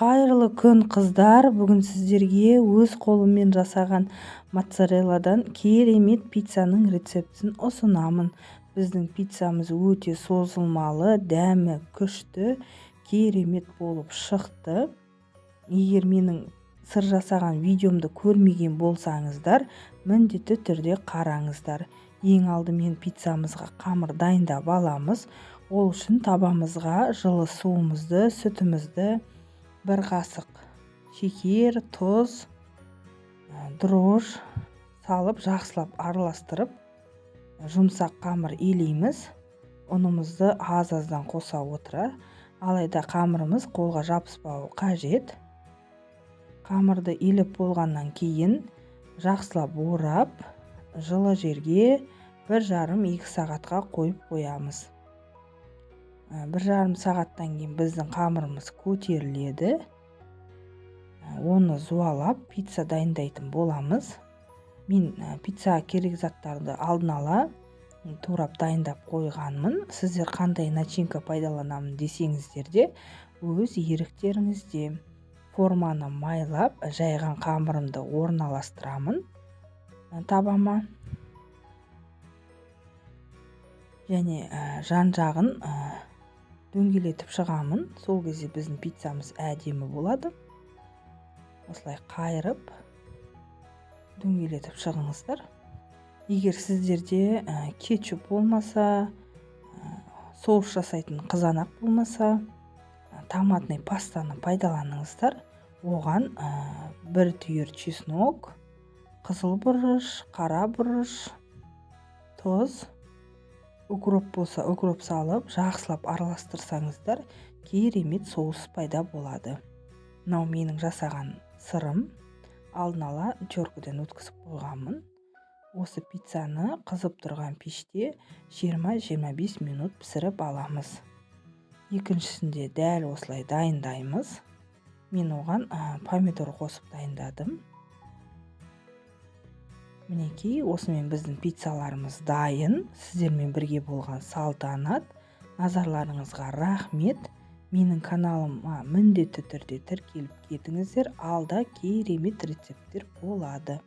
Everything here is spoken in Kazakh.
Қайырлы күн, қыздар! Бүгін сіздерге өз қолыммен жасаған моцарелладан керемет пиццаның рецептісін ұсынамын. Біздің пиццамыз өте созылмалы, дәмі күшті, керемет болып шықты. Егер менің сыр жасаған видеомды көрмеген болсаңыздар, міндетті түрде қараңыздар. Ең алдымен пиццамызға қамыр дайындап аламыз. Ол үшін табамызға жылы суымызды, сүтімізді, бір қасық шекер, тұз, дрожж салып, жақсылап араластырып, жұмсақ қамыр илейміз. Ұнымызды аз-аздан қоса отыра, алайда қамырымыз қолға жабыспауы қажет. Қамырды илеп болғаннан кейін жақсылап орап, жылы жерге 1,5-2 сағатқа қойып қоямыз. 1,5 сағаттан кейін біздің қамырымыз көтеріледі. Оны зуалап, пицца дайындайтын боламыз. Мен пиццаға керек заттарды алдын ала турап, дайындап қойғанмын. Сіздер қандай начинка пайдаланамын десеңіздер де, өз еріктеріңізде. Форманы майлап, жайған қамырымды орналастырамын табама және жан жағын дөңгелетіп шығамын. Сол кезде біздің пиццамыз әдемі болады. Осылай қайырып, дөңгелетіп шығыңыздар. Егер сіздерде кетчуп болмаса, соус жасайтын қызанақ болмаса, томатный пастаны пайдаланыңыздар. Оған бір түйір чеснок, қызыл бұрыш, қара бұрыш, тұз, укроп болса, укроп салып, жақсылап араластырсаңыздар, керемет соус пайда болады. Мынау менің жасаған сырым. Алдын ала теркіден өткізіп қойғанмын. Осы пиццаны қызып тұрған пеште 20-25 минут пісіріп аламыз. Екіншісінде дәл осылай дайындаймыз. Мен оған помидор қосып дайындадым. Мінекей, осымен біздің пиццаларымыз дайын. Сіздермен бірге болған Салтанат. Назарларыңызға рахмет. Менің каналыма міндетті түрде тіркеліп кетіңіздер. Алда керемет рецепттер болады.